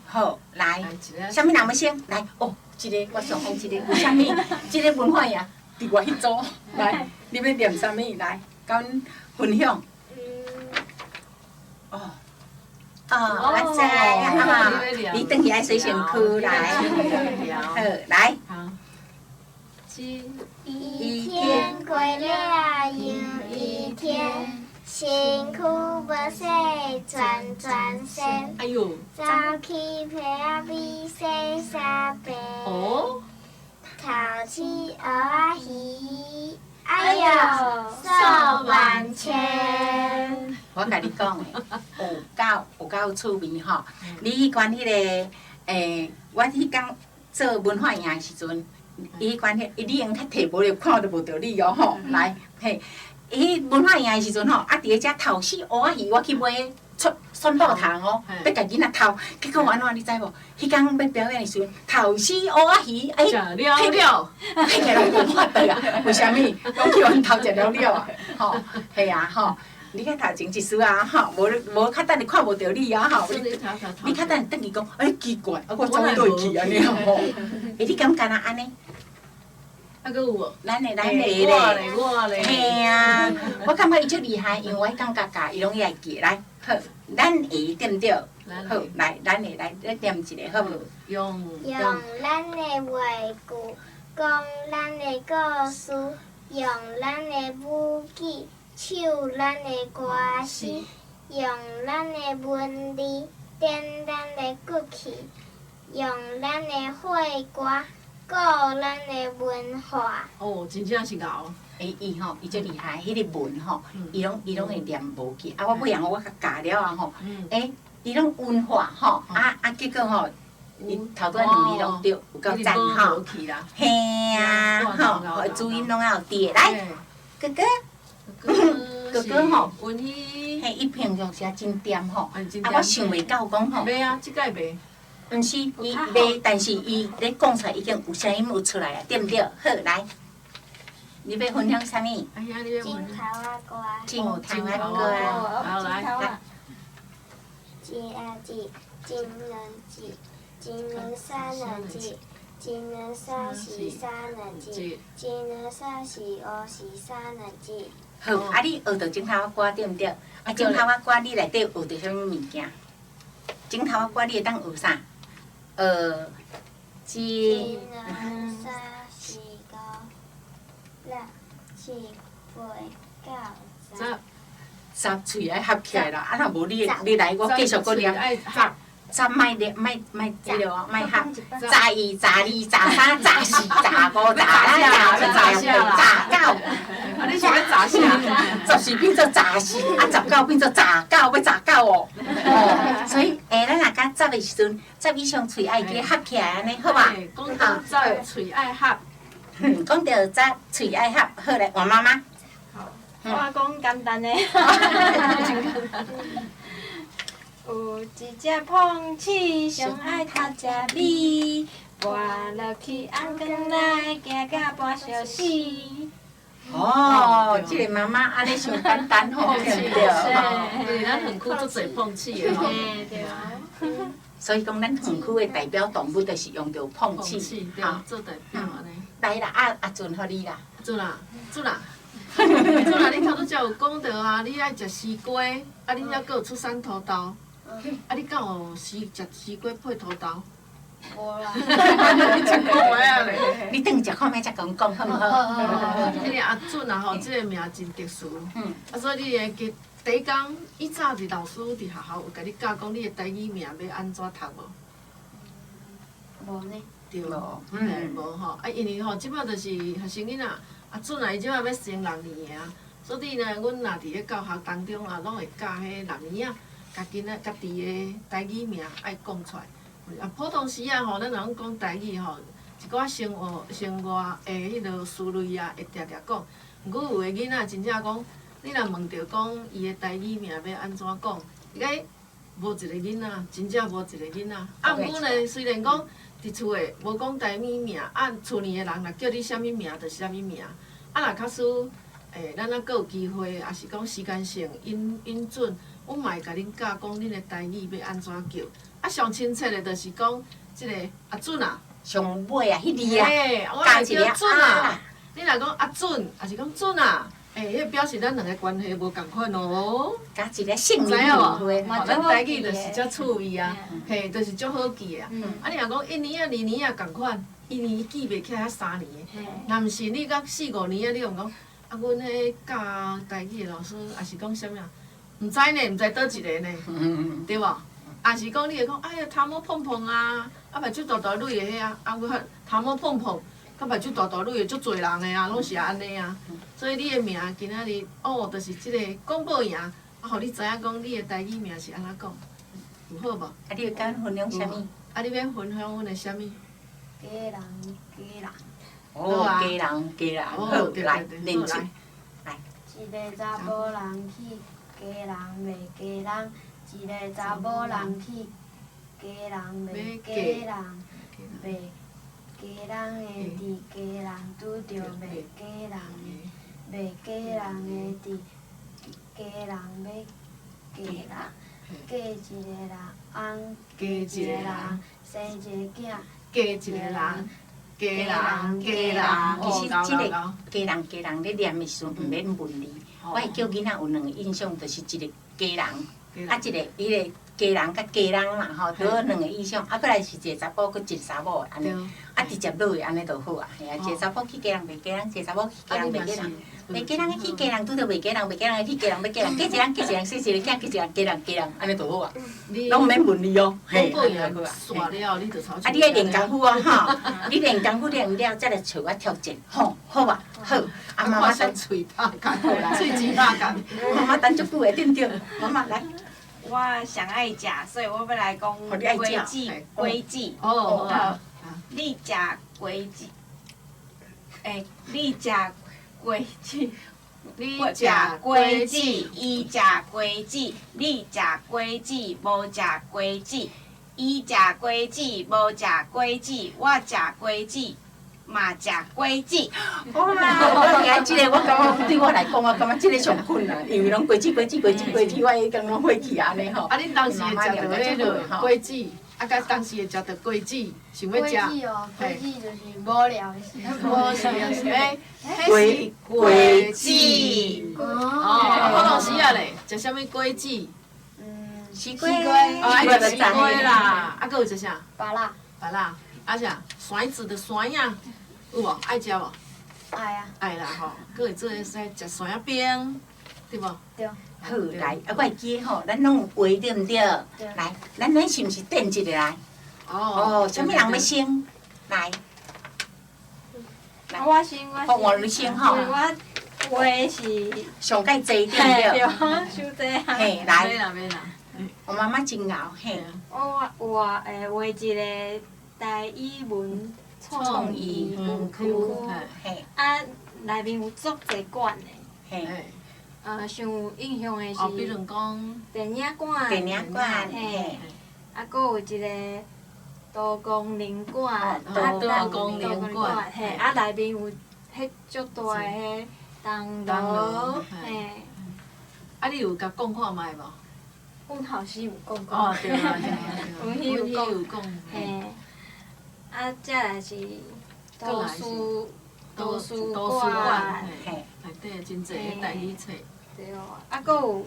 好，來，啥物人欲先？來，哦，這個我上愛這個，有啥物？這個文化營佇我彼組，來，你欲念啥物？來，佮阮分享。哦，哦，我知啊，你轉去愛洗身軀來，好，來。一天過了又一天，身軀無洗轉轉身，哎喲，走去被仔尾洗衫被，哦，頭鼠蚵仔魚，哎喲，數萬千。我共你講的，有夠有夠趣味吼！你彼款彼个，我彼工做文化營的時陣，伊彼款彼，你用較提無咧，看都無著你哦吼！來，嘿，伊文化營的時陣吼，啊，佇咧遮頭死蚵仔魚，我去買出宣布糖哦，欲共囡仔偷，結果按怎你知無？彼工欲表演的時陣，頭死蚵仔魚，哎，食了了，彼个人無法度啊！為啥物？攏去予𪜶偷食了了啊！吼，係啊吼。你較頭前一絲啊吼，無無較等下看無著你啊吼。你較等下轉去講，哎奇怪，啊我走佗去按呢吼。欸，你敢敢若按呢？啊，閣有無？咱的咱的咧。我咧，我咧。嘿啊，我感覺伊足厲害，因為我彼工共教，伊攏會記來。好，咱的對毋對？好，來，咱的來，來念一个好無？用用咱的話句，講咱的故事，用咱的舞技，唱咱的歌詩，用咱的文字，點咱的骨氣，用咱的血歌，顧咱的文化。哦，真正是𠢕。欸，伊吼，伊足厲害，彼个文吼，伊攏伊攏會念無去。啊，我尾仔我較教了啊吼，欸，伊攏文化吼，啊啊，結果吼，伊頭拄仔兩字攏對，有夠讚吼。嘿啊，吼，注音攏愛有佇的。來，哥哥。哥哥吼，嘿，伊平常時也真恬吼，啊，我想袂到講吼。袂啊，這擺袂。毋是，伊袂，但是伊咧講出來已經有聲音有出來啊，對毋對？好，來，你欲分享啥物？鏡頭仔歌。鏡頭仔歌。好，來。一啊一，一兩一，一兩三兩一，一兩三四三兩一，一兩三四五四三兩一。好，啊，你學著鏡頭仔歌對毋對？啊，鏡頭仔歌你內底學著啥物物件？鏡頭仔歌你會當學啥？學一、兩、三、四、五、六、七、八、九、十。十喙愛合起來啦，啊，若無你你來，我繼續閣念。十莫念，莫莫這个哦，莫合。十一、十二、十三、十四、十五、十六、十七、十九。啊，你是欲十啥？十四變做十四，啊，十九變做十九，欲十九哦。哦，所以，欸，咱若講十的時陣，十以上喙愛記合起來按呢，好無？講到十，喙愛合。嗯，講著十，喙愛合，好來，換媽媽。好，我講簡單的。有一隻碰鼠，上愛偷食米，跋落去甕缸內，驚甲半小死。哦，這個媽媽按呢傷簡單吼，對毋對？對，咱園區足濟碰鼠的吼。對啊。所以講，咱園區的代表動物就是用著碰鼠，對，做代表按呢。來啦，阿阿俊，予你啦。阿俊啊，俊啊，俊啊！你頭拄才有講著啊，你愛食絲瓜，啊，你猶閣有出產土豆，啊，你敢有食絲瓜配土豆？無啦。你食看覓仔咧？你轉去食看覓才共阮講好毋好？彼个阿俊啊吼，這个名真特殊。啊，所以你會記第一工以早佇老師佇學校有共你教講你的台語名欲按怎讀無？無呢。對，嘿，無吼，啊，因為吼，這擺就是學生囡仔，阿俊啊，伊這擺欲升六年的啊，所以呢，阮若佇咧教學當中啊，攏會教彼六年仔，家己呢，家己的台語名愛講出來。啊，普通時啊吼，咱若講講台語吼，一寡生活生活的彼落思慮啊，會定定講。毋過有的囡仔真正講，你若問著講伊的台語名欲按怎講，伊講無一個囡仔，真正無一個囡仔。啊，毋過呢，雖然講伫厝的无讲台语名，啊，厝里的人若叫你啥物名，就是啥物名。啊，若假使，咱若阁有机会，抑是讲时间性允允准，阮嘛会共恁教讲恁的台语欲按怎叫。啊，上亲切的就是讲这个阿准啊。上尾啊，彼字啊，我会叫准啊。你若讲阿准，抑是讲准啊？欸，彼表示咱两个关系无仝款哦。加一个姓名误会。咱台语就是遮趣味啊，嘿，就是足好记的啊。啊，你若讲一年仔、二年仔仝款，一年记袂起来三年的。若毋是你到四五年仔，你用讲啊，阮彼教台语的老师，抑是讲啥物啊？毋知呢，毋知佗一个呢，对无？抑是讲你会讲，哎呀，头毛碰碰啊，啊目睭大大蕊的彼啊，啊阮头毛碰碰，佮目睭大大蕊的足济人的啊，拢是按呢啊。所以你的名今仔日哦，就是这个广播营，啊，予你知影讲你的台语名是按怎讲，有好无？啊，你会敢分享啥物？啊，你欲分享阮的啥物？家人，家人。哦，家人，家人，好，来，练习。来。一个查某人去家人卖家人，一个查某人去家人卖家人，卖家人的伫家人拄著卖家人的，卖家人的伫家人欲嫁人，嫁一个人，翁嫁一个人，生一个囝，嫁一个人。家人，家人，其实这个家人家人咧念的时阵，毋免问字。我会叫囡仔有两个印象，就是一个家人，啊一个彼个家人佮家人嘛吼，拄好两个意象。啊，阁来是一个查埔佮一个查某的按呢，啊直接落去按呢就好啊。嘿啊，一个查埔去家人卖家人，一个查某去家人卖家人，卖家人去家人拄著卖家人，卖家人去家人欲嫁人，嫁一个人嫁一个人生一个囝，嫁一个人家人家人，按呢就好啊。拢毋免问字哦，嘿，按呢就好啊。啊，你爱练功夫哦，吼！你练功夫练了，才来找我挑战，吼，好无？好。啊，妈妈等喙拍干，喙齿拍干。妈妈等足久的，对毋对？妈妈来。我上爱食，所以我欲来讲果子，果子。哦。你食果子，欸，你食果子，你食果子，伊食果子，你食果子，无食果子，伊食果子，无食果子，我食果子，嘛食果子。哇！我听这个，我感觉对我来讲，我感觉这个上困难，因为拢果子、果子、果子、果子，我已经拢火去按呢吼。啊，恁当时会食著彼个果子，啊，佮当时会食著果子，想欲食。果子哦，果子就是无聊的时。无聊是欸，彼是果子。哦，普通时仔咧，食啥物果子？西瓜。哦，爱食西瓜啦，啊，阁有食啥？芭乐。芭乐，啊啥？檨子的檨仔。有无爱食无？爱啊！爱啦吼，阁会做会使食檨仔冰，对无？对。好，来，啊，我会记吼，咱拢有画对毋对？来，咱是毋是垫一个来？哦。啥物人欲先？来。我先，我先。哦，你先吼。我画的是。上盖济对毋对？对，伤济啊。嘿，来。免啦免啦。我妈妈真𠢕嘿。我有啊，画一个台语文。创意园区，啊，内面有足济馆的，上有印象的是比如讲电影馆，电影馆，嘿，啊，阁有一个多功能馆，多功能馆，嘿，啊，内面有彼足大的彼铜锣，嘿。啊，你有共讲看觅无？阮后生有讲过。哦，对啊，对啊，阮有讲，嘿。啊，再来是图书图书馆，嘿，内底真济台语册。对哦，啊，阁有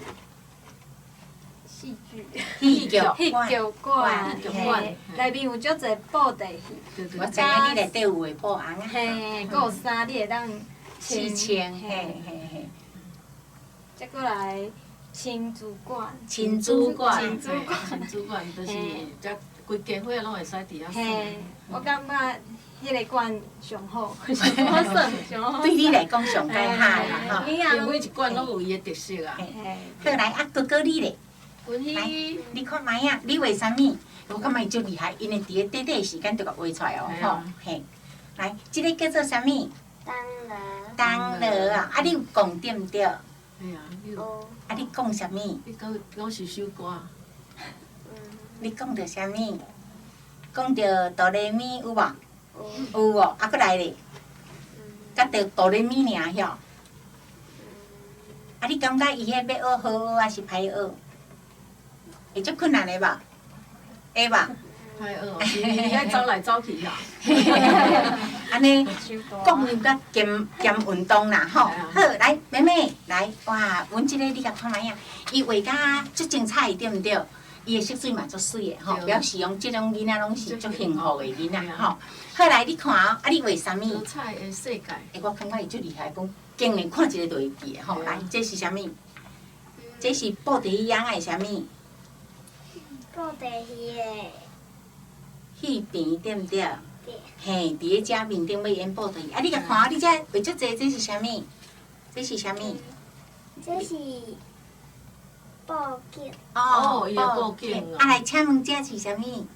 戏剧戏剧戏剧馆，嘿，内面有足济布袋戏。我知影你内底有画布红啊。嘿，阁有衫你会当试穿，嘿嘿嘿。再过来亲子馆。亲子馆，亲子馆，亲子馆就是遮。规家伙拢会使伫遐耍。嘿，我感觉彼个馆上好，上好耍，上好。对你来讲上盖好啦吼。因为每一馆拢有伊的特色啊。好来，啊哥哥你咧？来，你看觅啊，你画啥物？我感觉伊足厉害，因为伫咧短短的时间就共画出来哦，吼嘿。来，这个叫做啥物？铜锣。铜锣啊，啊你有讲对毋对？嘿啊，有。啊你讲啥物？你讲讲一首歌。你讲著啥物？講著哆來咪有無？有無？啊，閣來咧？佮著哆來咪爾曉？啊，你感覺伊彼欲學好學抑是歹學？會足困難的無？會無？歹學，是伊愛走來走去啊。按呢，國語佮兼兼運動啦，吼。好，來，妹妹，來，哇，阮這个你共看覓仔，伊畫甲足精彩，對毋對？伊的色水嘛足媠的吼，表示講這種囡仔攏是足幸福的囡仔吼。好，來，你看哦，啊，你畫啥物？多彩的世界。欸，我感覺伊足厲害，講竟然看一个就會記的吼。來，這是啥物？這是布袋戲翁的啥物？布袋戲的。戲棚對毋對？對。嘿，佇咧遮面頂欲演布袋戲，啊！你共看，你這畫足濟，這是啥物？這是啥物？這是布景。哦，伊的布景。啊，來，請問這是啥物？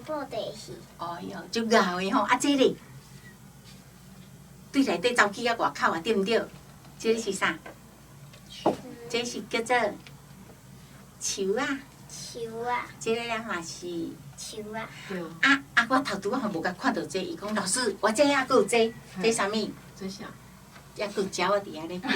布袋戲。哎喲，足𠢕的吼！啊，這咧，對內底走去到外口啊，對毋對？這個是啥？這是叫做樹仔。樹仔。這个咧嘛是。樹仔。啊啊！我頭拄仔吼無共看著這，伊講老師，我這猶閣有這，這啥物？這啥？猶閣有鳥仔佇遐咧飛。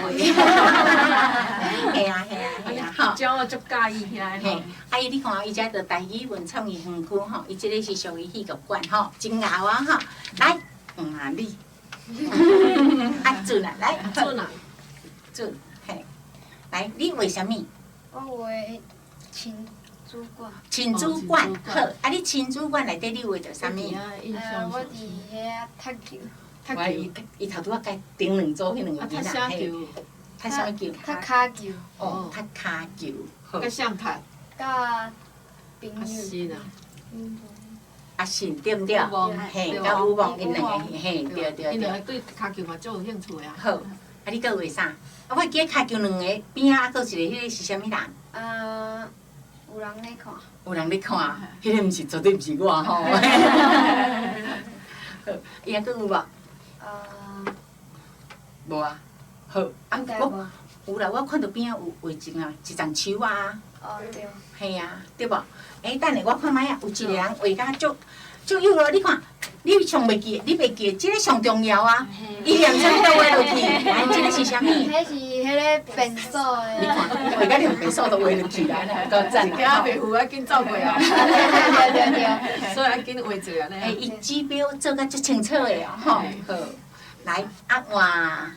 嘿啊嘿啊嘿啊！吼，鳥仔足佮意遐吼。啊伊你看伊這著台語文創意園區吼，伊這个是屬於戲劇館吼，真𠢕啊吼！來，換你。啊準啊，來。準啊。準，嘿。來，你畫啥物？我畫親子館。親子館，好。啊，你親子館內底你畫著啥物？我佇遐踢球。踢球。伊頭拄仔共頂兩組彼兩個囡仔，嘿。踢啥物球？踢跤球。哦，踢跤球。佮誰踢？佮朋友。阿信啊。阿信對毋對？嘿，佮武王𪜶兩个，嘿，對對對。𪜶兩個對跤球嘛足有興趣的啊。好，啊你閣畫啥？啊，我會記得跤球兩个邊仔，啊，閣有一個彼个是啥物人？啊，有人咧看。有人咧看，彼个毋是絕對毋是我吼。好，伊猶閣有無？無啊。好，啊我有啦，我看著邊仔有畫一啊一叢樹啊。哦對。嘿啊，對無？欸，等下我看覓仔，有一個人畫甲足足幼咯，你看，你上袂記，你袂記，這个上重要啊！伊連啥物都畫落去，來，這个是啥物？彼是彼个便所的。你看，畫甲連便所都畫落去啦，夠讚！驚袂赴，愛緊走過啊！對對對。所以愛緊畫一下呢。欸，伊指標做甲足清楚的哦，吼。好，來，啊換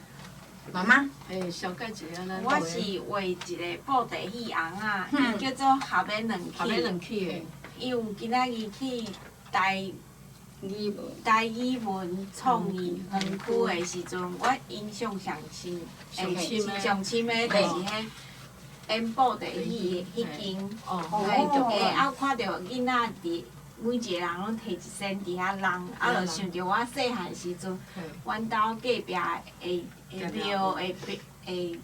媽媽。欸，小蓋一下咱。我是畫一个布袋戲翁仔，伊叫做合欲兩起。合欲兩起的。伊有今仔日去台台語文創意園區的時陣，我印象上深、上深的，就是彼演布袋戲的彼間。哦。欸，啊，看著囡仔佇每一个人攏提一仙佇遐弄，啊，就想著我細漢時陣，阮兜隔壁的廟的的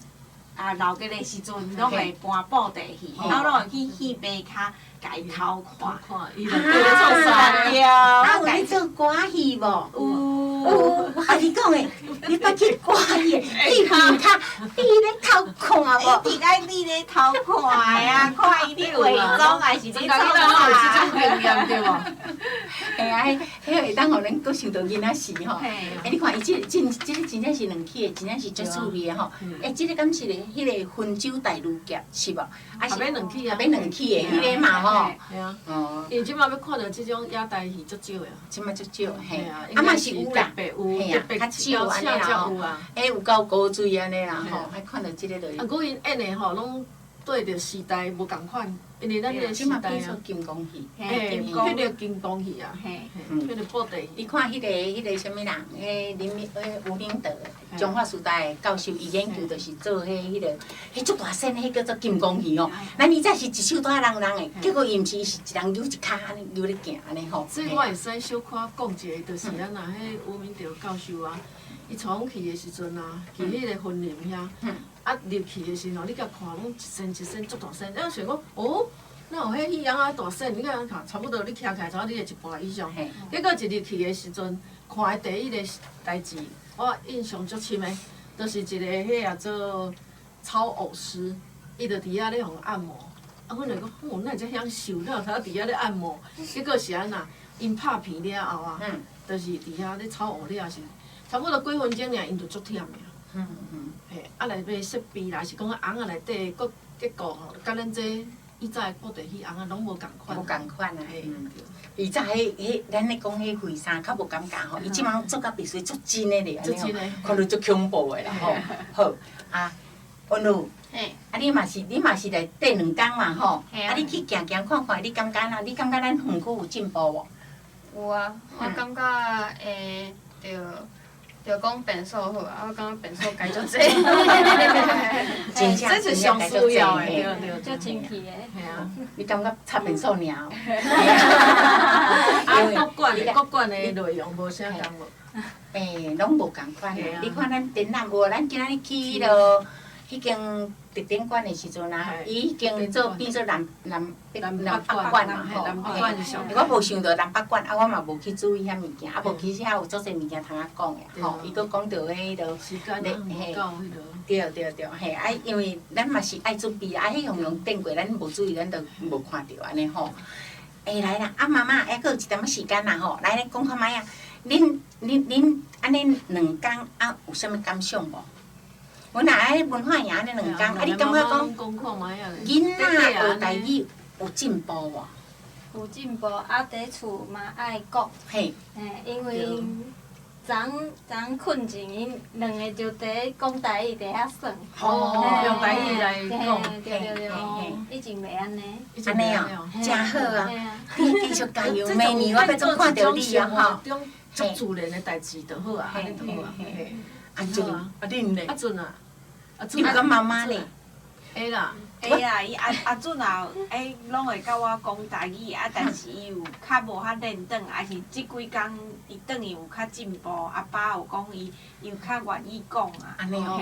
啊鬧熱的時陣，攏會搬布袋戲，啊，攏會去戲棚跤共伊偷看。伊就對咧創啥？對。啊，有咧做歌戲無？有。有，我共你講的，你捌去歌戲戲棚跤，你咧偷看無？一直愛你咧偷看啊，看伊咧化妝還是咧創啥？有這種經驗對無？嘿啊，彼彼會當予咱閣想著囡仔時吼。欸，你看伊這真這个真正是兩起的，真正是足趣味的吼。欸，這个敢是咧彼个溫州大女俠是無？啊是。合欲兩起啊。合欲兩起的彼个嘛吼。嘿啊。哦。因為這馬欲看著這種野台戲足少的啊。這馬足少，嘿。啊嘛是有啦。有特別較少按呢啦吼。欸，有夠古錐按呢啦吼，愛看著這个就是。啊，閣𪜶演的吼，攏對著時代無仝款，因為咱彼個時代啊。金光戲。嘿，彼个金光戲啊，嘿，彼个布袋戲。你看彼个彼个啥物人，彼林彼吳明德，中華師大的教授，伊研究就是做彼彼个，彼足大身，彼叫做金光戲哦。咱以前是一手帶人人的，結果伊毋是，伊是一人扭一跤按呢扭咧行按呢吼。這我會使小可講一下，就是按怎彼吳明德教授啊，伊帶阮去的時陣啊，去彼个雲林遐。啊，入去的時候，你共看攏一身一身足大身，咱想講，哦，哪有彼戲翁仔大身？你看看，差不多你徛起來，差不多你的一半以上。結果一入去的時陣，看的第一個代誌，我印象足深的，就是一個彼個做操偶師，伊就佇遐咧予按摩，啊，阮就讲，吼，哪会遮享受？哪有通伫遐咧按摩？结果是按怎？𪜶拍片了后啊，就是伫遐咧草学了是，差不多几分钟尔，𪜶就足忝的。嘿，啊内底设备啦，是讲尪仔内底个结构吼，佮咱这以早的布袋戏尪仔拢无仝款。无仝款啊！以早彼彼，咱咧讲彼花衫较无感觉吼，伊这摆做甲必须足真的咧，按呢吼，看著足恐怖的啦吼。好，啊，温如，啊你嘛是你嘛是来缀两工嘛吼，啊你去行行看看，你感觉哪？你感觉咱园区有进步无？有啊，我感觉会著著讲变数好啊，我感觉变数改足济。真正这是上需要的，对对，足清气的。嘿啊，你感觉擦便所尔？啊，国馆国馆的内容无啥仝无？欸，拢无仝款啊！你看咱展览无？咱今仔日去彼落彼间特展馆的时阵啊，伊已经做变做南南北南北馆嘛吼。我无想著南北馆，啊，我嘛无去注意遐物件，啊，无其实遐有足济物件通仔讲的吼。伊阁讲著彼落，嘿，对对对，嘿，啊，因为咱嘛是爱准备啊，彼项拢顶过，咱无注意，咱就无看著按呢吼。欸，来啦，啊妈妈，犹阁有一点仔时间啦吼，来来讲看觅啊，恁恁恁按呢两工啊，有啥物感想无？阮若爱文化营按呢两工，啊，你感觉讲囡仔学台语有进步无？有进步，啊，伫厝嘛爱讲。嘿。嘿，因为昨昨睏前，𪜶两个就伫讲台语，伫遐耍。哦，用台语来讲。对对对，以前袂按呢。按呢哦，真好啊！你继续加油，明年我欲总看著你啊吼。足自然的代志就好啊，按呢就好啊。阿准，啊恁咧？阿准啊，阿准。你有佮妈妈咧？会啦。会啦，伊阿阿准也会拢会佮我讲台语，啊，但是伊有较无较练转，啊是这几工伊转去有较进步，阿爸有讲伊伊有较愿意讲啊。按呢哦，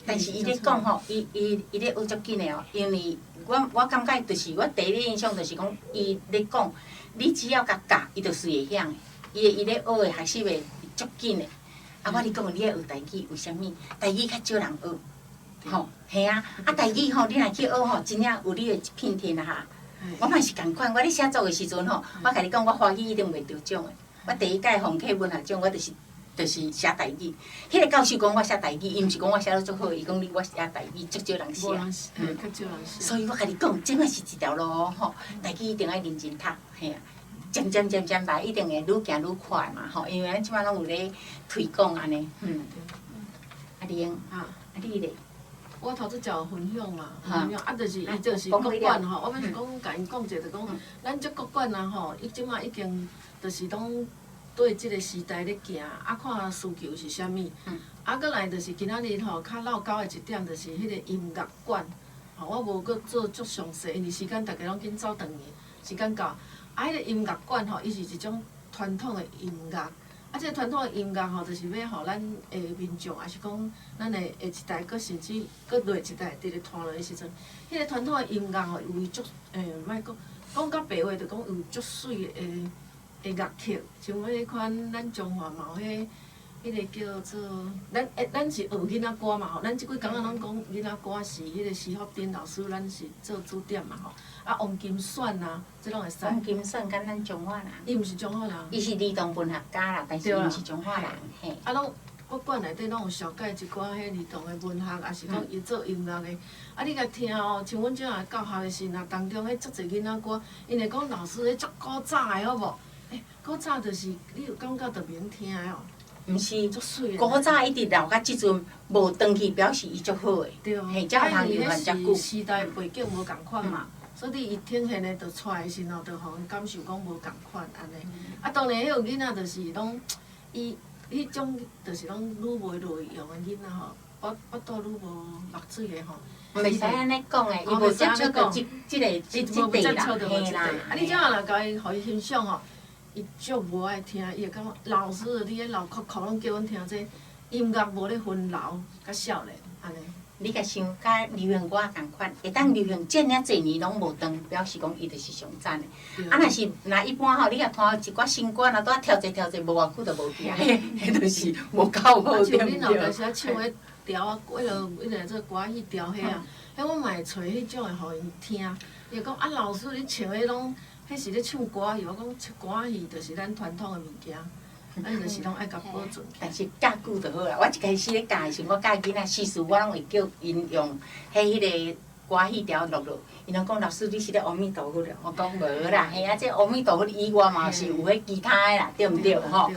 但是伊咧讲吼，伊伊伊咧学足紧的哦，因为我我感觉就是我第一印象就是讲，伊咧讲，你只要共教，伊就随会晓的。伊伊咧学的学习的足紧的。啊，我咧讲，你爱学台语，为啥物？台语较少人学，吼，嘿啊，啊，台语吼，你若去学吼，真正有你的一片天啊哈！我嘛是仝款，我咧写作的时阵吼，我共你讲，我华语一定袂得奖的。我第一届冯客文学奖，我就是就是写台语。彼个教授讲我写台语，伊毋是讲我写得足好，伊讲你我写台语足少人写。嗯，较少人写。所以我共你讲，这嘛是一条路吼，台语一定爱认真读，嘿啊。渐渐渐渐来，一定会愈行愈快嘛吼，因为咱这摆拢有咧推广按呢，嗯。啊你啊，啊你咧？我头拄才有分享嘛，分享啊，就是伊就是国馆吼，我欲是讲共𪜶讲者，就讲咱这国馆啊吼，伊这摆已经就是拢对这个时代咧行，啊看需求是啥物，啊阁来就是今仔日吼较落勾的一点，就是彼个音乐馆，吼我无阁做足详细，因为时间逐家拢紧走转去，时间到。啊，彼个音乐馆吼，伊是一种传统的音乐，啊，这个传统的音乐吼，就是欲予咱的民众，抑是讲咱的下一代，阁甚至阁落一代伫咧传落的时阵，彼个传统的音乐吼，有伊足欸，莫讲讲较白话，就讲有足媠的的乐曲，像彼款咱中华嘛有彼彼个叫做咱欸，咱是学囡仔歌嘛吼，咱这几工仔拢讲囡仔歌是彼个徐福珍老师，咱是做主点嘛吼。啊，王金选啊，这拢会使。王金选敢咱彰化人？伊毋是彰化人。伊是儿童文学家啦，但是伊毋是彰化人。嘿。啊，拢国馆内底拢有绍介一寡彼儿童的文学，抑是讲伊做音乐的。啊，你共听哦，像阮这下教学的时阵，当中彼足济囡仔歌，𪜶会讲老师彼足古早的好无？欸，古早就是你有感觉就免听的哦。毋是，古早一直留到这阵无断去，表示伊足好的。对，嘿，才有通流传遮久。时代背景无仝款嘛，所以伊呈现的就出来的时候，就予人感受讲无仝款按呢。啊，当然彼个囡仔就是拢，伊彼种就是拢愈袂内容的囡仔吼，腹腹肚愈无落水的吼。袂使按呢讲的，伊无接触著这这个这这块啦，嘿啦。啊，你这样若共伊予伊欣赏吼。伊足无爱听，伊会感觉老师你彼老哭哭拢叫阮听这音乐无咧分老佮少年按呢。你共想佮流行歌仝款，会当流行遮尔济年拢无断，表示讲伊就是上赞的。啊，若是若一般吼，你若弹一寡新歌，若拄仔跳者跳者，无偌久就无去啊，彼彼就是无够好，对毋对？像恁老时仔唱彼调仔，彼落彼个做歌仔戏调彼啊，彼我嘛会揣彼种的予𪜶听。伊講啊，老師你唱彼攏，彼是咧唱歌戲，我講唱歌戲就是咱傳統的物件，咱就是攏愛共保存起來。但是教久就好啦。我一開始咧教的時陣，我教囡仔，時時我攏會叫𪜶用彼彼個歌戲條錄落。𪜶攏講老師你是咧阿彌陀佛了，我講無啦，嘿啊，這阿彌陀佛以外嘛是有彼其他的啦，對毋對吼？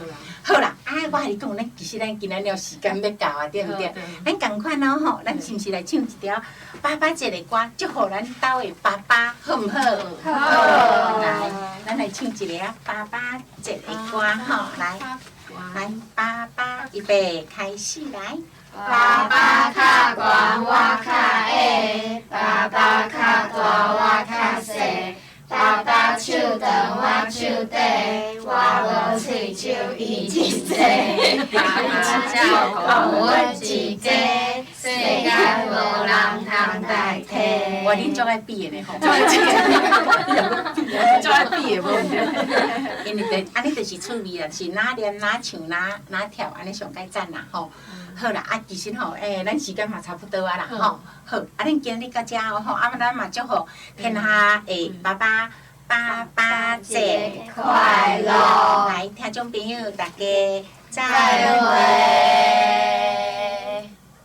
好啦，啊，我共你講，咱其實咱今仔日時間欲到啊，對毋對？咱仝款哦吼，咱是毋是來唱一條爸爸節的歌，祝福咱兜的爸爸，好毋好？好。來，咱來唱一个啊爸爸節的歌吼，來，來，爸爸預備開始來。爸爸較懸，我較矮；爸爸較大，我較細。爸爸手長，我手短。我無喙手，伊一个。爸爸照顧阮一家，世間無人通代替。哇，恁足愛比的呢吼！足愛比的無毋對。因為就按呢就是趣味啦，是哪念哪唱哪哪跳，按呢上蓋讚啦吼。好啦，啊，其實吼，欸，咱時間嘛差不多啊啦，吼。好，啊，恁今日到遮哦吼，啊，咱嘛祝福天下的爸爸爸爸節快樂！來，聽眾朋友，大家再會。